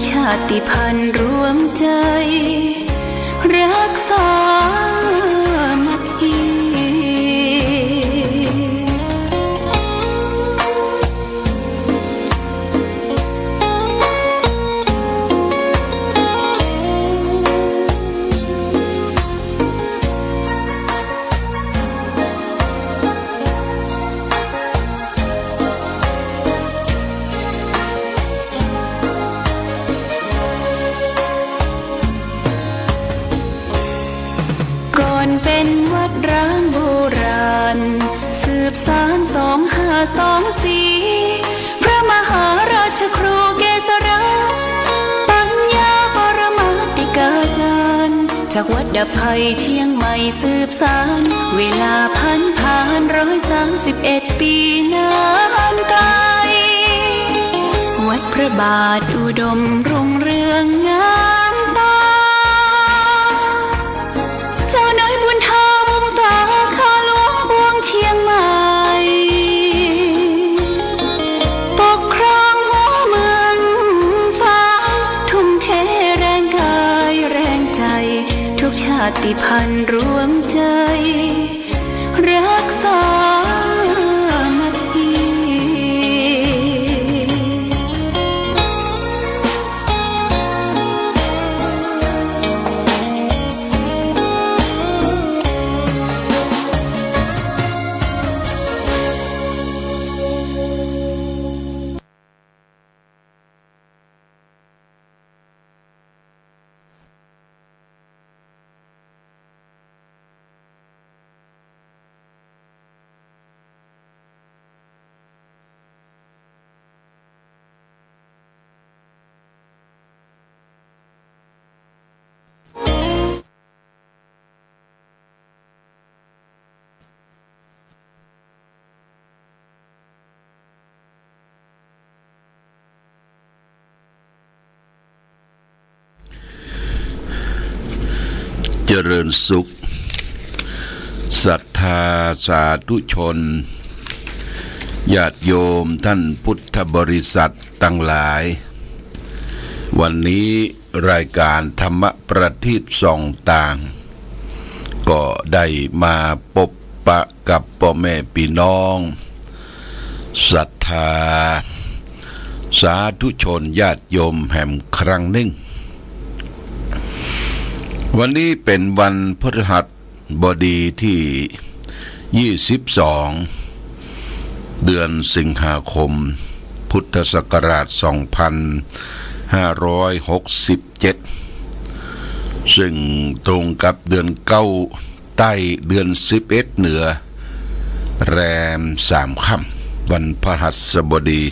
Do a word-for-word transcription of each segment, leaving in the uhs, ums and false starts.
ชาติพันธุ์รวมใจ รักสามัคคี ก่อนเป๋นวัดร้างโบราณ สืบสานสองห้าสองสี่ พระมหาราชครูเกษรา ปัญญาปรมาติกาจารย์ จากวัดดับภัยเชียงใหม่สืบสาน เวลาผันผานร้อยสามสิบเอ็ดปี๋นานไกล วัดพระบาทอุดมรุ่งเรืองงามตา เจ้าน้อยบุญธรรมสาขาหลวงปวงเชียงใหม่ ปกครองหัวเมืองฟ้า ทุ่มเทแรงกายแรงใจ ทุกชาติพันธุ์รวมใจ รักสามัคคี เจริญสุข ศรัทธาสาธุชน ญาติโยมท่านพุทธบริษัทตังหลาย วันนี้รายก๋านธรรมประทีปส่องตาง ก็ได้มาปบปะกับป้อแม่ปี้น้อง ศรัทธาสาธุชนญาติโยมแหมครั้งนึ่ง วันนี้เป๋นวันพฤหัสบดีตี้ยี่สิบสอง เดือนสิงหาคม พุทธศักราชสองพันห้าร้อยหกสิบเจ็ด ซึ่งตรงกับเดือนเก้า ใต้ เดือนสิบเอ็ดเหนือ แรมสามค่ำ วันพฤหัสบดี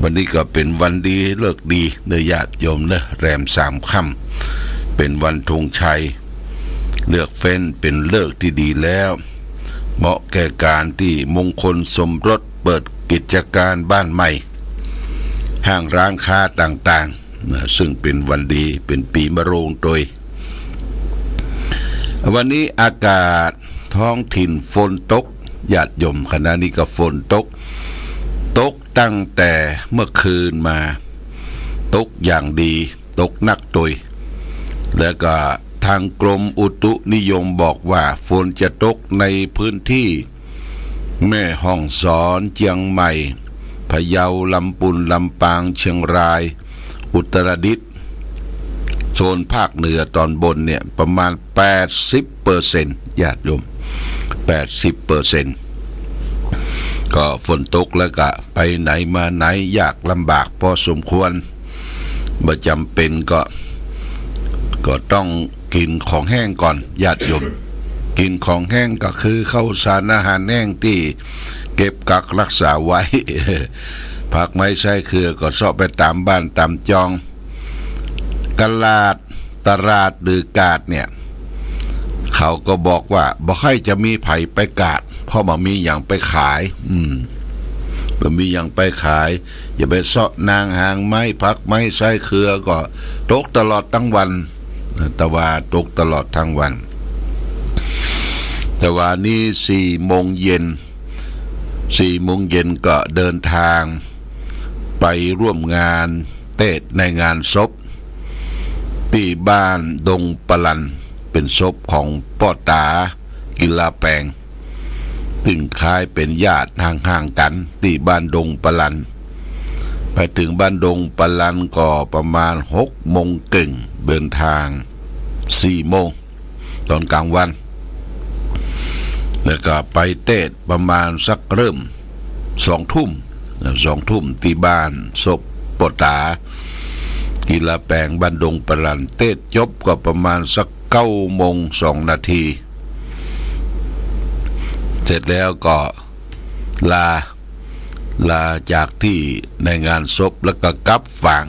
วันนี้ก็เป๋นวันดีฤกษ์ดีเน่อญาติโยมเน่อ แรมสามค่ำ เป๋นวันธงชัย เลือกเฟ้นเป๋นฤกษ์ตี้ดีแล้ว เหมาะแก่ก๋านตี้มงคลสมรส เปิดกิจก๋านบ้านใหม่ ห้างร้านค้าต่างๆ นะ ซึ่งเป๋นวันดี เป๋นปี๋มะโรงตวย วันนี้อากาศท้องถิ่นฝนตก ญาติโยม ขณะนี้ก็ฝนตก ตกตั้งแต่เมื่อคืนมา ตกอย่างดี ตกนักตวย แล้วก็ทางกรมอุตุนิยมบอกว่าฝนจะตกในพื้นที่ แม่ฮ่องสอน เจียงใหม่ พะเยา ลำปูน ลำปาง เชียงราย อุตรดิตถ์ โซนภาคเหนือตอนบนเนี่ย ประมาณแปดสิบเปอร์เซ็นต์ ญาติโยม แปดสิบเปอร์เซ็นต์ ก็ฝนตกแล้วก็ไปไหนมาไหนยากลำบากพอสมควร บ่จ๋ำเป๋นก็ ก็ต้องกิ๋นของแห้งก่อน ญาติโยม กิ๋นของแห้งก็คือข้าวสารอาหารแห้งตี้เก็บกักรักษาไว้ ผักไม้ไส้เครือก็เซาะไปต๋ามบ้านต๋ามจอง กะลาด ตลาดหรือกาดเนี่ย เขาก็บอกว่าบ่ค่อยจะมีใผไปกาด เพราะบ่มีหยังไปขาย อืม บ่มีหยังไปขาย จะไปเซาะนางหางไม้ ผักไม้ไส้เครือก็ตกตลอดตึงวัน ตะวาตกตลอดตึงวัน ตะวานี้สี่โมงเย็น สี่โมงเย็นก็เดินทางไปร่วมงาน เตสน์ในงานศพตี้บ้านดงปะลัน เป๋นศพของป้อต๋า กิลาแปง ตึงคล้ายเป๋นญาติห่างๆ กั๋น ตี้บ้านดงปะลัน ไปเถิงบ้านดงปะลันก็ประมาณหกโมงเกิ่ง เดินตางสี่โมง ต๋อนก๋างวัน แล้วก็ไปเตสน์ประมาณสักเริ่มสองทุ่ม สองทุ่มตี้บ้านศพป้อต๋า กิลาแปง บ้านดงปะลัน เตสน์จบก็ประมาณสักเก้าโมงสองนาที เสร็จแล้วก็ลา ลาจากตี้ในงานศพแล้วก็กลับฝาง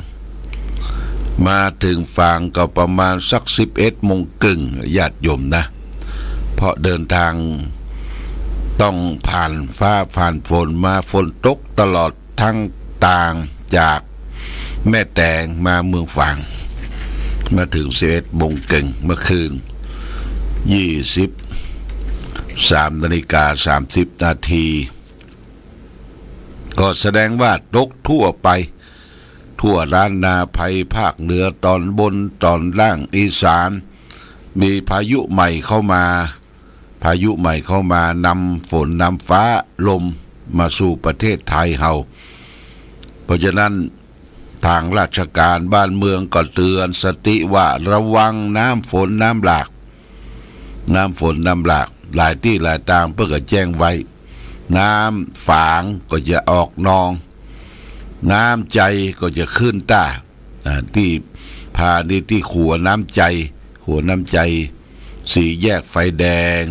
มาเถิงฝางก็ประมาณสักสิบเอ็ดโมงเกิ่ง ญาติโยมนะ เพราะเดินตางต้องผ่านฟ้าผ่านฝนมา ฝนตกตลอดตังตางจากแม่แตงมาเมืองฝาง มาเถิงสิบเอ็ดโมงเกิ่งเมื่อคืน ยี่สิบสามนาฬิกาสามสิบนาที ก็แสดงว่าตกทั่วไป ทั่วล้านนาไพร ภาคเหนือต๋อนบน ต๋อนล่างอีสาน มีพายุใหม่เข้ามา พายุใหม่เข้ามานำฝนนำฟ้าลมมาสู่ประเทศไทยเฮา เพราะฉะนั้นตางราชก๋านบ้านเมืองก็เตื๋อนสติว่าระวังน้ำฝนน้ำหลาก น้ำฝนน้ำหลาก หลายตี้หลายตางเปิ้นก็แจ้งไว้ น้ำฝางก็จะออกนอง น้ำใจก็จะขึ้นต้า อ่า ตี้ผ่านนี่ตี้ขัวน้ำใจ ขัวน้ำใจ สี่แยกไฟแดง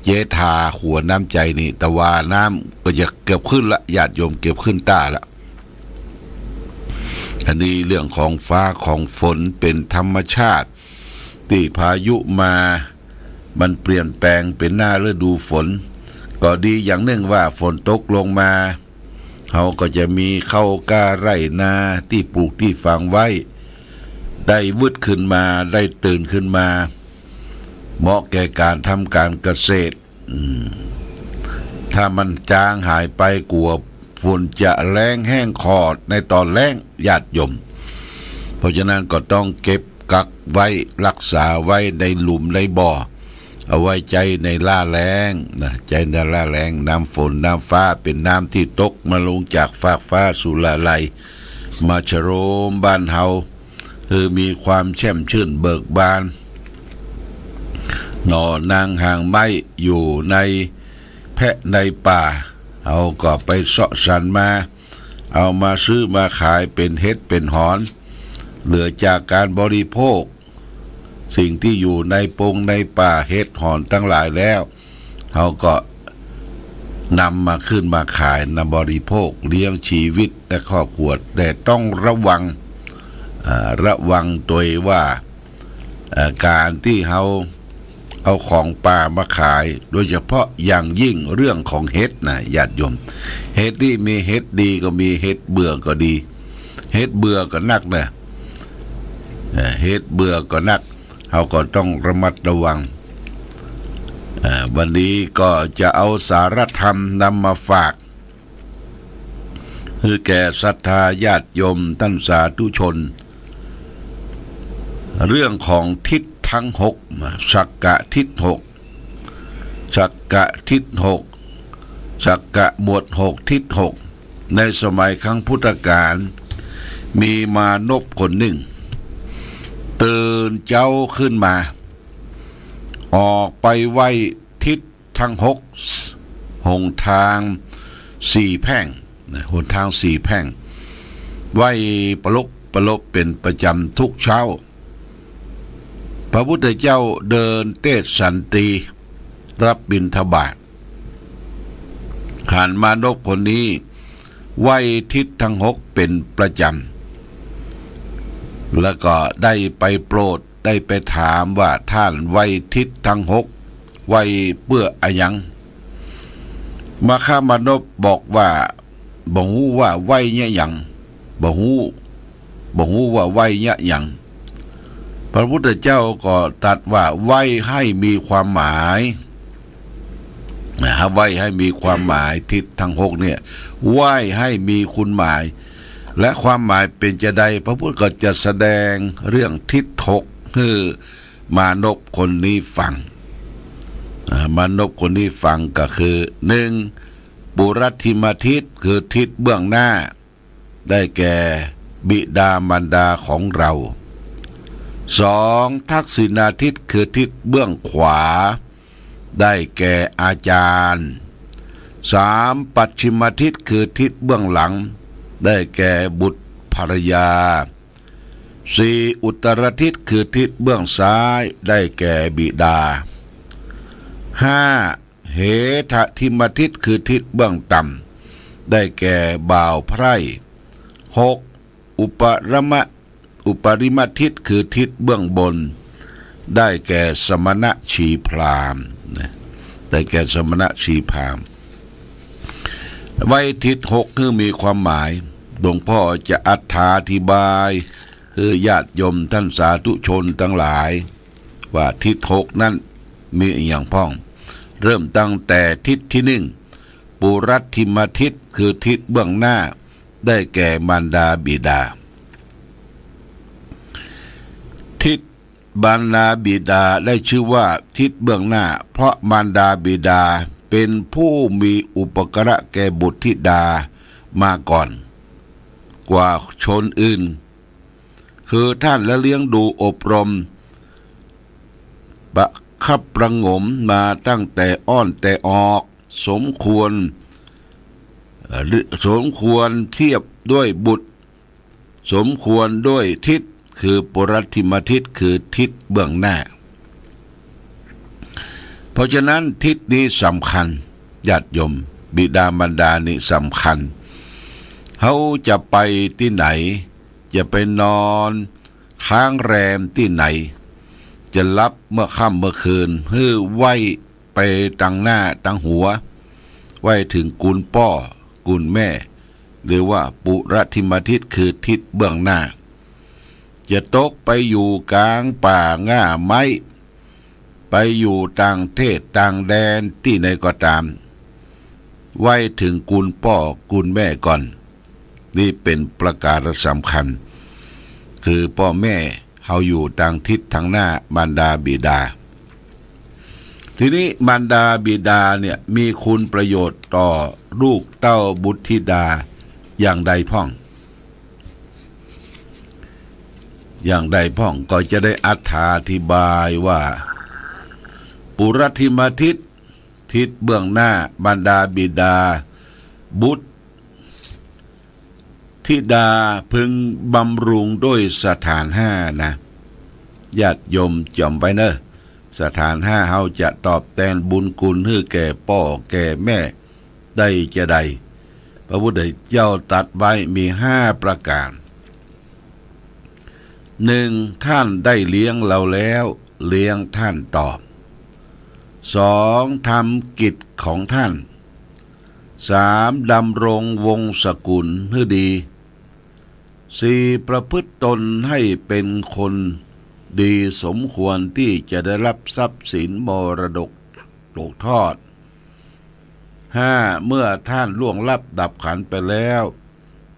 เจ๊ทา ขัวน้ำใจนี่ แต่ว่าน้ำก็จะเกือบขึ้นละ ญาติโยม เกือบขึ้นต้าละ อันนี้เรื่องของฟ้าของฝนเป๋นธรรมชาติ ตี้พายุมา มันเปลี่ยนแปลงเป๋นหน้าฤดูฝน ก็ดีอย่างนึ่งว่าฝนตกลงมา เฮาก็จะมีข้าวกล้าไร่นาตี้ปลูกตี้ฝังไว้ ได้วืดขึ้นมา ได้ตื่นขึ้นมา เหมาะแก่ก๋านทำก๋านเกษตร อืม ถ้ามันจางหายไปกั๋วฝนจะแล้งแห้งขอดในต๋อนแล้ง ญาติโยม เพราะฉะนั้นก็ต้องเก็บกักไว้ ฮักษาไว้ในหลุมในบ่อ เอาไว้ใจ๊ในหน้าแล้งนะ ใจ๊ในหน้าแล้ง น้ำฝนน้ำฟ้าเป๋นน้ำตี้ตกมาลงจากฟากฟ้าสุราลัย มาชโลมบ้านเฮา หื้อมีความแช่มชื่นเบิกบาน หน่อนางหางไม้อยู่ในแพะในป่า เฮาก็ไปเสาะสรรมา เอามาซื้อมาขายเป๋นเห็ดเป๋นหอน เหลือจากก๋านบริโภค สิ่งตี้อยู่ในปงในป่า เห็ดหอนตังหลายแล้ว เฮาก็นำมาขึ้นมาขาย นำบริโภคเลี้ยงชีวิตและครอบครัว แต่ต้องระวัง อ่า ระวังตวยว่า อ่า ก๋านตี้เฮาเอาของป่ามาขาย โดยเฉพาะอย่างยิ่งเรื่องของเห็ดนะ ญาติโยม เห็ดตี้มีเห็ดดีก็มี เห็ดเบื่อก็ดี เห็ดเบื่อก็นักนะ เอ่อ เห็ดเบื่อก็นัก เฮาก็ต้องระมัดระวัง อ่า วันนี้ก็จะเอาสาระธรรมนำมาฝาก หื้อแก่ศรัทธาญาติโยมต้านสาธุชน เรื่องของทิศทั้งหก สักกะทิศหก สักกะทิศหก สักกะหมวดหก ทิศหก ในสมัยครั้งพุทธกาล มีมานพคนนึ่ง ตื่นเจ๊าขึ้นมา ออกไปไหว้ทิศทั้งหก หนตางสี่แพร่งนะ หนตางสี่แพร่ง ไหว้ปลกปลบเป๋นประจ๋ำทุกเจ๊า พระพุทธเจ้าเดินเตสน์สันติ รับบิณฑบาต หันมานพคนนี้ไหว้ทิศทั้งหกเป๋นประจ๋ำ แล้วก็ได้ไปโปรด ได้ไปถามว่า ท่านไหว้ทิศทั้งหก ไหว้เปื้ออะหยัง มคมานพบอกว่า บ่ฮู้ว่าไหว้เยียะหยัง บ่ฮู้ บ่ฮู้ว่าไหว้เยียะหยัง พระพุทธเจ้าก็ตรัสว่า ไหว้ให้มีความหมาย นะ ไหว้ให้มีความหมาย ทิศทั้งหกเนี่ย ไหว้ให้มีคุณหมาย และความหมายเป๋นจาใด พระพุทธก็จะแสดงเรื่องทิศหกหื้อมานพคนนี้ฟัง อ่า มานพคนนี้ฟังก็คือ หนึ่ง ปุรัตถิมทิศ คือทิศเบื้องหน้า ได้แก่บิดามารดาของเรา สอง ทักษิณาทิศ คือทิศเบื้องขวา ได้แก่อาจารย์ สาม ปัจฉิมทิศ คือทิศเบื้องหลัง ได้แก่บุตรภรรยา สี่ อุตตรทิศ คือทิศเบื้องซ้าย ได้แก่บิดา ห้า เหถทิมทิศ คือทิศเบื้องต่ำ ได้แก่บ่าวใคร่ หก อุปรมะ อุปริมทิศ คือทิศเบื้องบน ได้แก่สมณชีพราหมณ์นะ ได้แก่สมณชีพราหมณ์ ไว้ทิศหกหื้อมีความหมาย หลวงพ่อจะอธิบายหื้อญาติโยมท่านสาธุชนตังหลาย ว่าทิศหกนั้นมีอะหยังพ่อง เริ่มตั้งแต่ทิศที่หนึ่ง ปุรัตถิมทิศ คือทิศเบื้องหน้า ได้แก่มารดาบิดา ทิศมารดาบิดาได้ชื่อว่าทิศเบื้องหน้า เพราะมารดาบิดาเป๋นผู้มีอุปการะแก่บุตรธิดามาก่อนกว่าชนอื่น คือท่านละเลี้ยงดูอบรมประคับประหงมมาตั้งแต่อ้อนแต่ออก สมควร เอ่อ สมควรเทียบด้วยบุตร สมควรด้วยทิศ คือปุรัตถิมทิศ คือทิศเบื้องหน้า เพราะฉะนั้นทิศนี้สำคัญ ญาติโยม บิดามารดานี่สำคัญ เฮาจะไปตี้ไหน จะไปนอนค้างแรมตี้ไหน จะหลับเมื่อค่ำเมื่อคืน หื้อไหว้ไปตังหน้าตังหัว ไหว้เถิงกูลป้อกูลแม่ หรือว่าปุรัตถิมทิศ คือทิศเบื้องหน้า จะตกไปอยู่ก๋างป่าง่าไม้ ไปอยู่ต่างเทศต่างแดนตี้ไหนก็ต๋าม ไหว้เถิงกูลป้อกูลแม่ก่อน นี่เป๋นประก๋านสำคัญ คือป้อแม่เฮาอยู่ตางทิศตางหน้ามารดาบิดา ทีนี้มารดาบิดาเนี่ยมีคุณประโยชน์ต่อลูกเต้าบุตรธิดาอย่างใดพ่อง อย่างใดพ่อง ก็จะได้อธิบายว่า ปุรัตถิมทิศ ทิศเบื้องหน้ามารดาบิดา บุตรธิดาพึงบำรุงด้วยสถานห้านะ ญาติโยมจ๋ำไว้เน่อ สถานห้าเฮาจะตอบแตนบุญคุณหื้อแก่ป้อแก่แม่ได้จาใด พระพุทธเจ้าตรัสไว้มีห้าประก๋าน หนึ่ง ท่านได้เลี้ยงเราแล้ว เลี้ยงท่านตอบ สอง ทำกิจของท่าน สาม ดำรงวงศ์สกุลหื้อดี สี่ ประพฤติตนให้เป็นคนดีสมควรที่จะได้รับทรัพย์สินมรดกตกทอด ห้า เมื่อท่านล่วงลับดับขันธ์ไปแล้ว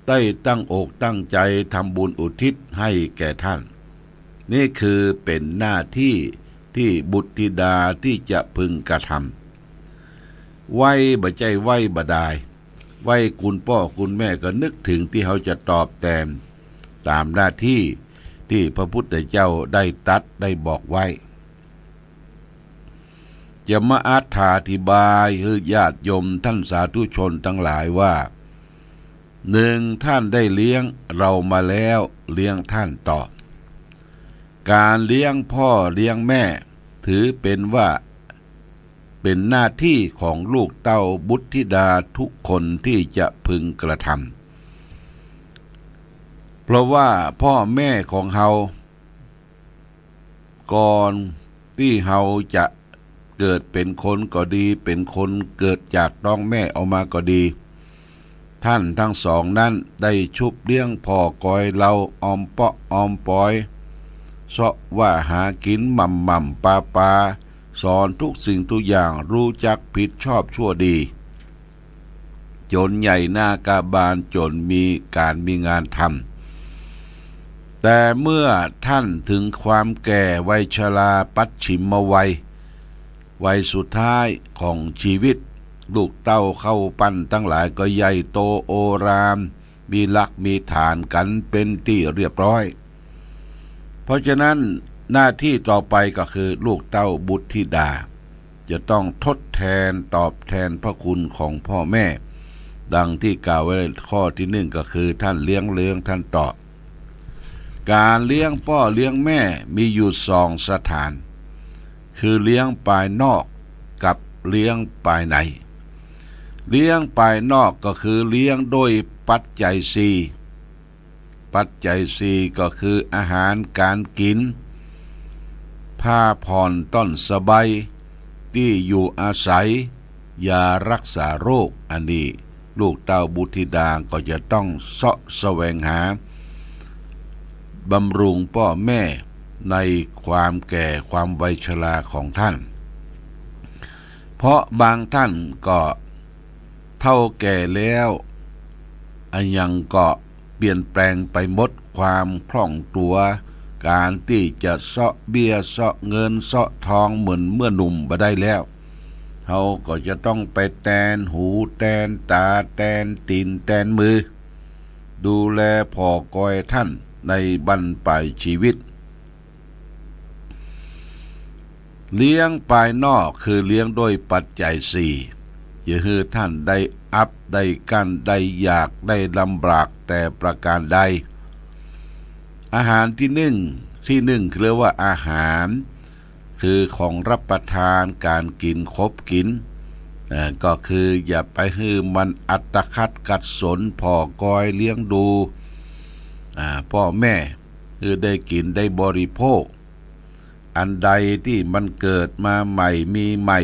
ได้ตั้งอกตั้งใจ๋ทำบุญอุทิศให้แก่ท่าน นี่คือเป๋นหน้าตี้ตี้บุตรธิดาตี้จะพึงกระทำ ไหว้บ่ใจ้ไหว้บ่ดาย ไหว้กูลป้อกูลแม่ก็นึกเถิงตี้เฮาจะตอบแตนต๋ามหน้าตี้ตี้พระพุทธเจ้าได้ตรัสได้บอกไว้ จะมาอธิบายหื้อญาติโยมท่านสาธุชนตังหลายว่า หนึ่ง ท่านได้เลี้ยงเรามาแล้ว เลี้ยงท่านตอบ ก๋านเลี้ยงป้อเลี้ยงแม่ ถือเป๋นว่าเป๋นหน้าตี้ของลูกเต้าบุตรธิดาทุกคนตี้จะพึงกระทำ เพราะว่าป้อแม่ของเฮา ก่อนตี้เฮาจะเกิดเป๋นคนก็ดี เป๋นคนเกิดจากต๊องแม่ออกมาก็ดี ท่านตังสองนั้นได้ชุบเลี้ยงผ่อกอยเฮาออมเปาะออมปอย เซาะว่าหากิ๋นหม่ำๆ ปาๆ สอนทุกสิ่งทุกอย่าง ฮู้จักผิดชอบชั่วดี จนใหญ่หน้ากาบาล จนมีก๋านมีงานทำ แต่เมื่อท่านถึงความแก่ วัยชรา ปัจฉิมวัย วัยสุดท้ายของชีวิต ลูกเต้าเข้าปั้นตังหลายก็ใหญ่โตโอราม มีหลักมีฐานกั๋นเป๋นตี้เรียบร้อย เพราะฉะนั้นหน้าตี้ต่อไปก็คือลูกเต้าบุตรธิดา จะต้องทดแตนตอบแตนพระคุณของพ่อแม่ ดังตี้กล่าวไว้ข้อตี้นึ่งก็คือท่านเลี้ยง เลี้ยงท่านตอบ ก๋านเลี้ยงป้อเลี้ยงแม่มีอยู่สองสถาน คือเลี้ยงปายนอกกับเลี้ยงปายใน เลี้ยงปายนอกก็คือเลี้ยงโดยปัจจัยสี่ ปัจจัยสี่ก็คืออาหารก๋านกิ๋น ผ้าผ่อนต้อนสบาย ตี้อยู่อาศัย ยารักษาโรค อันนี้ลูกเต้าบุตรธิดาก็จะต้องเซาะแสวงหา บำรุงป้อแม่ในความแก่ความวัยชราของท่าน เพราะบางท่านก็เฒ่าแก่แล้ว อะหยังก็เปลี่ยนแปลงไปหมด ความคล่องตั๋ว ก๋านตี้จะเซาะเบี้ยเซาะเงินเซาะทองเหมือนเมื่อหนุ่มบ่ได้แล้ว เฮาก็จะต้องไปแตนหูแตนต๋าแตนตี๋นแตนมือ ดูแลผ่อกอยท่านในบั้นปลายชีวิต เลี้ยงปายนอกคือเลี้ยงโดยปัจจัยสี่ จะหื้อท่านได้อับได้กั้นได้อยากได้ลำบากแต่ประการใด อาหารตี้นึ่ง ตี้นึ่งเรียกว่าอาหาร คือของรับประทานก๋านกิ๋นคบกิ๋น อ่า ก็คืออย่าไปหื้อมันอัตคัดขัดสนผ่อกอยเลี้ยงดู อ่า ป้อแม่ หื้อได้กิ๋นได้บริโภค อันใดตี้มันเกิดมาใหม่มีใหม่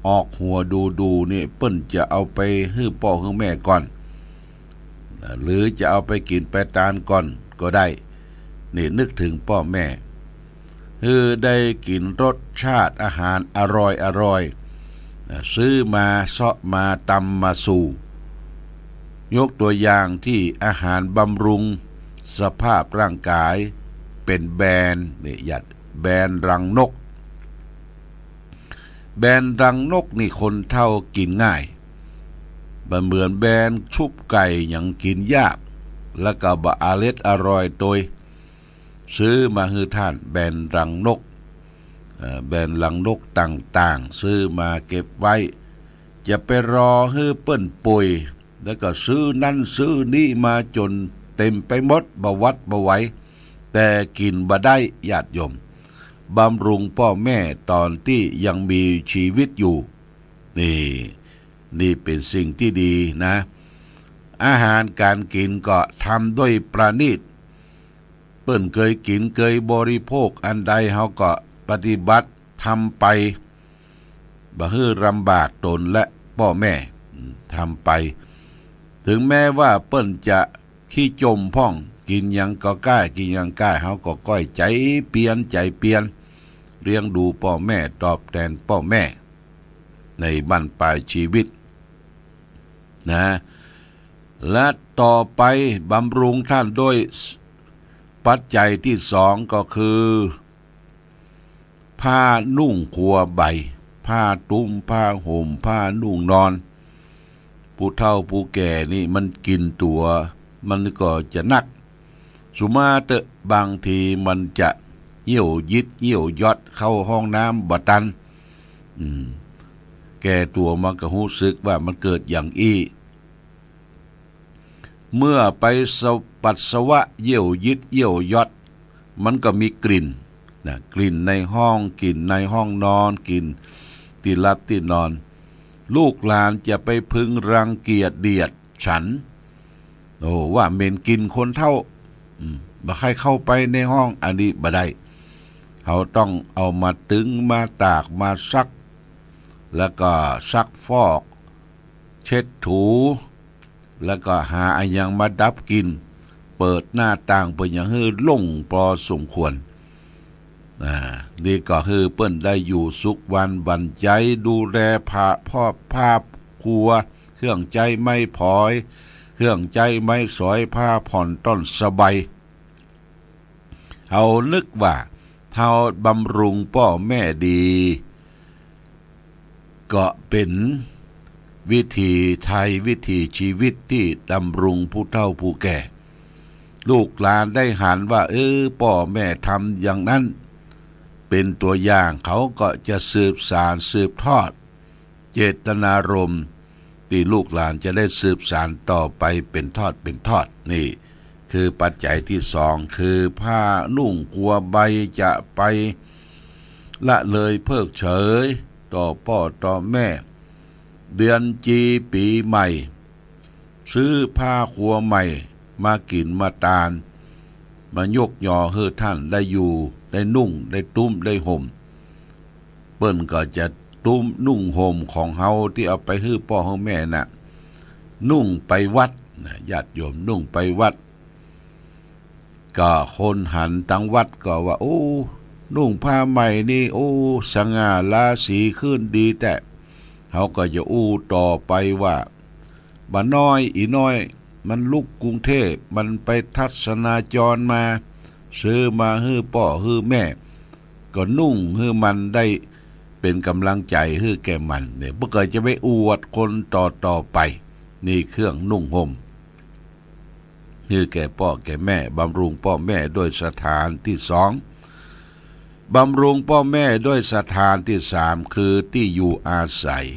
ออกหัวดูๆ นี่เปิ้นจะเอาไปหื้อป้อหื้อแม่ก่อน หรือจะเอาไปกิ๋นไปตานก่อนก็ได้ นี่นึกเถิงป้อแม่ หื้อได้กิ๋นรสชาติอาหารอร่อยๆ อ่า ซื้อมาเซาะมาตำมาสู่ ยกตั๋วอย่างตี้อาหารบำรุงสภาพร่างก๋าย เป๋นแบน นี่หยัด แบนรังนก แบนรังนกนี่คนเฒ่ากิ๋นง่าย บ่เหมือนแบนชุบไก่หยังกิ๋นยาก แล้วก็บ่อร็ดอร่อยตวย ซื้อมาหื้อท่านแบนรังนก เอ่อ แบนรังนกต่างๆ ซื้อมาเก็บไว้ จะไปรอหื้อเปิ้นป่วย แล้วก็ซื้อนั้นซื้อนี้มาจ๋นเต๋มไปหมด บ่หวัดบ่ไหว แต่กิ๋นบ่ได้ ญาติโยม บำรุงป้อแม่ต๋อนตี้ยังมีจีวิตอยู่ นี่ นี่เป๋นสิ่งตี้ดีนะ อาหารก๋านกิ๋นก็ทำด้วยประณีต เปิ้นเกยกิ๋นเกยบริโภคอันใด เฮาก็ปฏิบัติทำไป บ่หื้อลำบากตนและป้อแม่ อืม ทำไป เถิงแม้ว่าเปิ้นจะขี้จ๋มพ่อง กิ๋นหยังก็ก้าย กิ๋นหยังก้าย เฮาก็ก้อยใจ๋เปียร ใจ๋เปียร เลี้ยงดูป้อแม่ ตอบแตนป้อแม่ ในบั้นปลายจีวิตนะ และต่อไปบำรุงท่านด้วยปัจจัยตี้สองก็คือ ผ้านุ่งคัวใบ ผ้าตุ้ม ผ้าห่ม ผ้านุ่งนอน ผู้เฒ่าผู้แก่นี่มันกิ๋นตั๋ว มันก็จะหนัก สุมาเต๊อะ บางทีมันจะเยี่ยวยิดเยี่ยวยอด เข้าห้องน้ำบ่ตัน อืม แก่ตั๋วมาก็ฮู้สึกว่ามันเกิดอย่างอี้ เมื่อไปสะ ปัสสาวะเยี่ยวยิดเยี่ยวยอด มันก็มีกลิ่นนะ กลิ่นในห้อง กลิ่นในห้องนอน กลิ่นตี้หลับตี้นอน ลูกหลานจะไปพึงรังเกียจเดียดฉัน โอ้ ว่าเหม็นกลิ่นคนเฒ่า อืม บ่ใค่เข้าไปในห้อง อันนี้บ่ได้ เฮาต้องเอามาตึง มาตาก มาซัก แล้วก็ซักฟอก เช็ดถู แล้วก็หาอะหยังมาดับกลิ่น เปิดหน้าต่างเปิดหยังหื้อโล่งปอสมควร อ่า นี่ก็หื้อเปิ้นได้อยู่สุขหวานหวั่นใจ๋ ดูแลภา ครอบครัว ค เครื่องใจ๊ไม้ผอย เครื่องใจ๊ไม้สอย ผ้าผ่อนต้อนสบาย เฮานึกว่าเฮาบำรุงป้อแม่ดี ก็เป๋นวิถีไทย วิถีชีวิตตี้บำรุงผู้เฒ่าผู้แก่ ลูกหลานได้หันว่า เออ ป้อแม่ทำอย่างนั้น เป๋นตั๋วอย่าง เขาก็จะสืบสานสืบทอด เจตนารมณ์ตี้ลูกหลานจะได้สืบสานต่อไปเป๋นทอดเป๋นทอด นี่คือปัจจัยตี้สอง คือผ้านุ่งครัวใบ จะไปละเลยเพิกเฉยต่อป้อต่อแม่ เดือนจีปี๋ใหม่ ซื้อผ้าครัวใหม่มากิ๋นมาตาน มายกยอหื้อต้านได้อยู่ ได้นุ่ง ได้ตุ้ม ได้ห่ม เปิ้นก็จะตุ้มนุ่งห่มของเฮาตี้เอาไปหื้อป้อหื้อแม่น่ะ นุ่งไปวัดนะ ญาติโยม นุ่งไปวัด ก็คนหันตังวัดก็ว่า โอ้ นุ่งผ้าใหม่นี่ โอ้ สง่าราศีขึ้นดีแต๊ เฮาก็จะอู้ต่อไปว่า บ่าน้อยอี่น้อย มันลุกกรุงเทพฯ มันไปทัศนาจรมา ซื้อมาหื้อป้อหื้อแม่ ก็นุ่งหื้อมันได้เป๋นก๋ำลังใจ๋หื้อแก่มัน เนี่ย เปิ้นก็จะไปอวดคนต่อๆ ไป นี่เครื่องนุ่งห่ม หื้อแก่ป้อแก่แม่ บำรุงป้อแม่ด้วยสถานตี้สอง บำรุงป้อแม่ด้วยสถานตี้สาม คือตี้อยู่อาศัย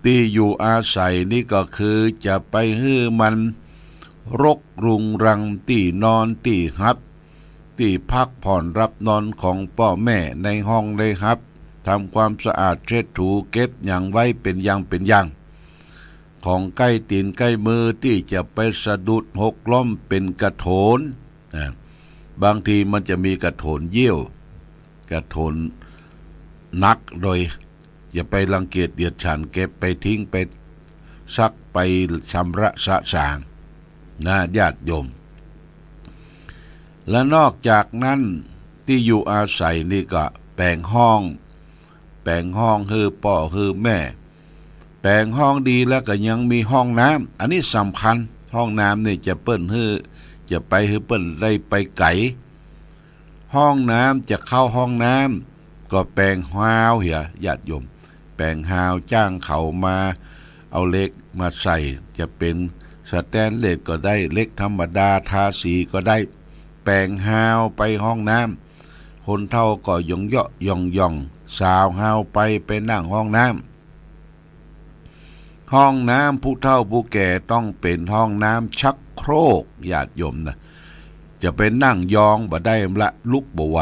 ตี้อยู่อาศัยนี่ก็คือจะไปหื้อมันรกรุงรัง ตี้นอนตี้ฮับ ตี้พักผ่อนหลับนอนของป้อแม่ ในห้องในฮับ ทำความสะอาดเช็ดถู เก็บหยังไว้เป๋นอย่างเป๋นอย่าง ของใก้ตี๋นใก้มือตี้จะไปสะดุดหกล้มเป๋นกระโถน นะ บางทีมันจะมีกระโถนเยี่ยว กระโถนหนักโดย อย่าไปรังเกียจเดียดฉัน เก็บไปทิ้ง ไปซัก ไปชำระสะสางนะ ญาติโยม และนอกจากนั้น ตี้อยู่อาศัยนี่ก็แป๋งห้อง แป๋งห้องหื้อป้อหื้อแม่ แป๋งห้องดีแล้วก็ยังมีห้องน้ำ อันนี้สำคัญ ห้องน้ำนี่จะเปิ้นหื้อ จะไปหื้อเปิ้นได้ไปไก๋ ห้องน้ำ จะเข้าห้องน้ำ ก็แป๋งฮาวเหีย ญาติโยม แป๋งฮาว จ้างเขามาเอาเหล็กมาใส่ จะเป๋นสแตนเลสก็ได้ เหล็กธรรมดาทาสีก็ได้ แป๋งฮาวไปห้องน้ำ คนเฒ่าก็หย่องเยาะหย่องหย่อง สาวฮาวไป ไปนั่งห้องน้ำ ห้องน้ำผู้เฒ่าผู้แก่ต้องเป๋นห้องน้ำชักโครก ญาติโยมนะ จะไปนั่งยองบ่ได้ละ ลุกบ่ไหว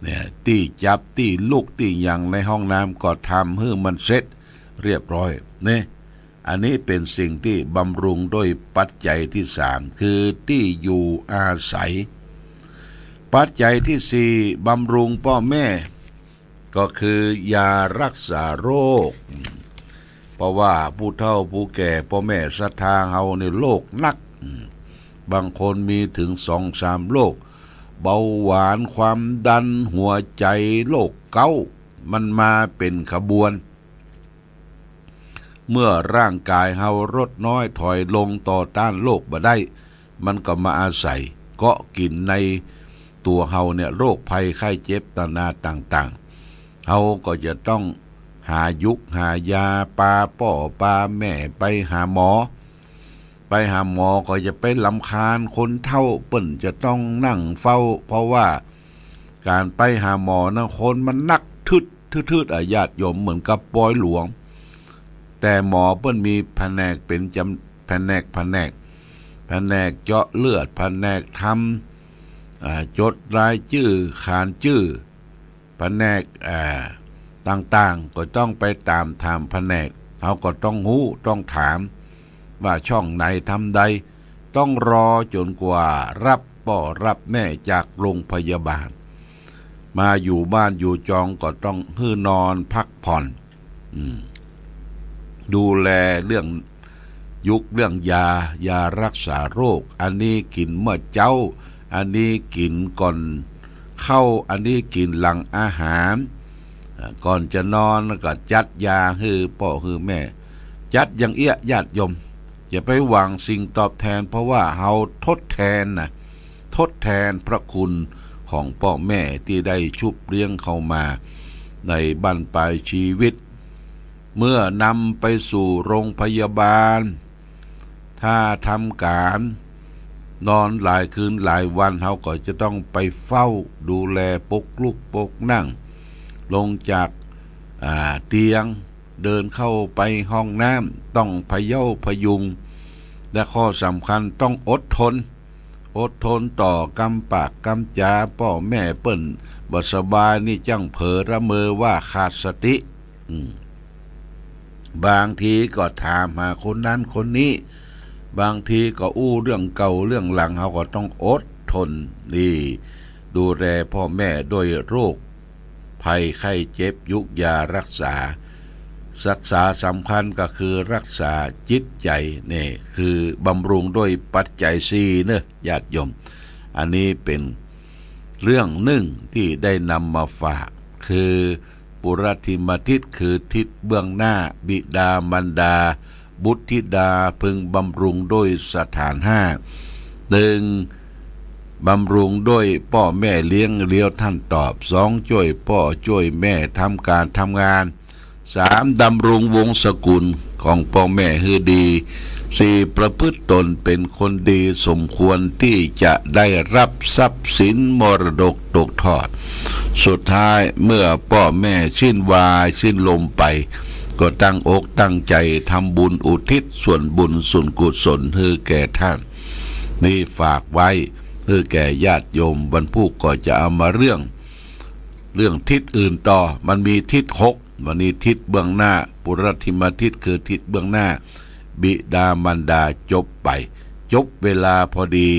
เนี่ย ตี้จับตี้ลุกตี้หยังในห้องน้ำก็ทำหื้อมันเสร็จเรียบร้อย เนี่ย อันนี้เป๋นสิ่งตี้บำรุงด้วยปัจจัยตี้สาม คือตี้อยู่อาศัย ปัจจัยตี้สี่ บำรุงป้อแม่ ก็คือยารักษาโรค เพราะว่าผู้เฒ่าผู้แก่ป้อแม่ศรัทธาเฮานี่โรคหนัก บางคนมีเถิงสองสามโรค เบาหวาน ความดัน หัวใจ๋ โรคเก๊าต์ มันมาเป๋นขบวน เมื่อร่างก๋ายเฮาลดน้อยถอยลง ต่อต้านโรคบ่ได้ มันก็มาอาศัยเกาะกิ๋นในตั๋วเฮาเนี่ย โรคภัยไข้เจ็บนานาต่างๆ เฮาก็จะต้องหายุกหายา ปาป้อปาแม่ไปหาหมอ ไปหาหมอก็จะไปรำคาญคนเฒ่า เปิ้นจะต้องนั่งเฝ้า เพราะว่าก๋านไปหาหมอนะ คนมันนักทึด ทืดๆ อะ ญาติโยม เหมือนกับปอยหลวง แต่หมอเปิ้นมีแผนกเป๋นจำ แผนก แผนก แผนกเจาะเลือด แผนกทำ อ่า จดรายจื้อ ขานจื้อ แผนก อ่า ต่างๆ ก็ต้องไปต๋ามถามแผนก เฮาก็ต้องฮู้ ต้องถาม ว่าช่องไหนทำใด ต้องรอจ๋นกว่าฮับป้อฮับแม่จากโรงพยาบาล มาอยู่บ้านอยู่จองก็ต้องหื้อนอนพักผ่อน อืม ดูแลเรื่องยุกเรื่องยา ยารักษาโรค อันนี้กิ๋นเมื่อเจ๊า อันนี้กิ๋นก่อนเข้า อันนี้กิ๋นหลังอาหาร อ่า ก่อนจะนอนก็จัดยาหื้อป้อหื้อแม่ จัดอย่างเอี้ย ญาติโยม อย่าไปหวังสิ่งตอบแทน เพราะว่าเฮาทดแทนนะ ทดแทนพระคุณของป้อแม่ตี้ได้ชุบเลี้ยงเฮามาในบั้นปลายชีวิต เมื่อนำไปสู่โรงพยาบาล ถ้าทำก๋านนอนหลายคืนหลายวัน เฮาก็จะต้องไปเฝ้าดูแล ปลุกลุกปลุกนั่ง ลงจาก อ่า เตียง เดินเข้าไปห้องน้ำ ต้องพะเย้าพะยุง และข้อสำคัญต้องอดทน อดทนต่อกำปากกำจ๋า ป้อแม่เปิ้นบ่สบายนี่ จั้งเผลอละเมอว่าขาดสติ อืม บางทีก็ถามหาคนนั้นคนนี้ บางทีก็อู้เรื่องเก่าเรื่องหลัง เฮาก็ต้องอดทน นี่ ดูแลป้อแม่ด้วยโรคภัยไข้เจ็บ ยุกยารักษา รักษาสำคัญก็คือรักษาจิตใจ๋ นี่คือบำรุงด้วยปัจจัยสี่เนอะ ญาติโยม อันนี้เป๋นเรื่องนึ่งตี้ได้นำมาฝาก คือปุรทิมทิศ คือทิศเบื้องหน้า บิดามารดา บุตรธิดา พึงบำรุงด้วยสถานห้า นึ่ง บำรุงด้วยป้อแม่เลี้ยงเลี้ยวต้านตอบ สอง จ้วยป้อจ้วยแม่ทำก๋านทำงาน สาม ดำรงวงศกุลของป้อแม่หื้อดี สี่ ประพฤติตนเป๋นคนดี สมควรตี้จะได้รับทรัพย์สินมรดกตกทอด สุดท้ายเมื่อป้อแม่สิ้นวาสิ้นลมไป ก็ตั้งอกตั้งใจ๋ทำบุญอุทิศส่วนบุญส่วนกุศลหื้อแก่ต้าน นี่ฝากไว้หื้อแก่ญาติโยม วันพูกก็จะเอามาเรื่อง เรื่องทิศอื่นต่อ มันมีทิศหก วันนี้ทิศเบื้องหน้า ปุรทิมทิศ คือทิศเบื้องหน้า บิดามารดา จบไป จบเวลาพอดี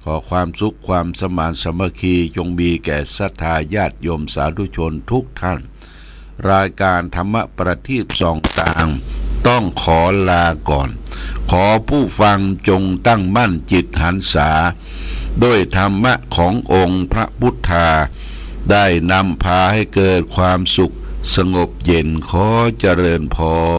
ขอความสุขความสมานสามัคคีจงมีแก่ศรัทธาญาติโยมสาธุชนทุกท่าน รายการธรรมะประทีปส่องตางต้องขอลาก่อน ขอผู้ฟังจงตั้งมั่นจิตหันษา ด้วยธรรมะขององค์พระพุทธา ได้นำพาให้เกิดความสุขสงบเย็น ขอเจริญพร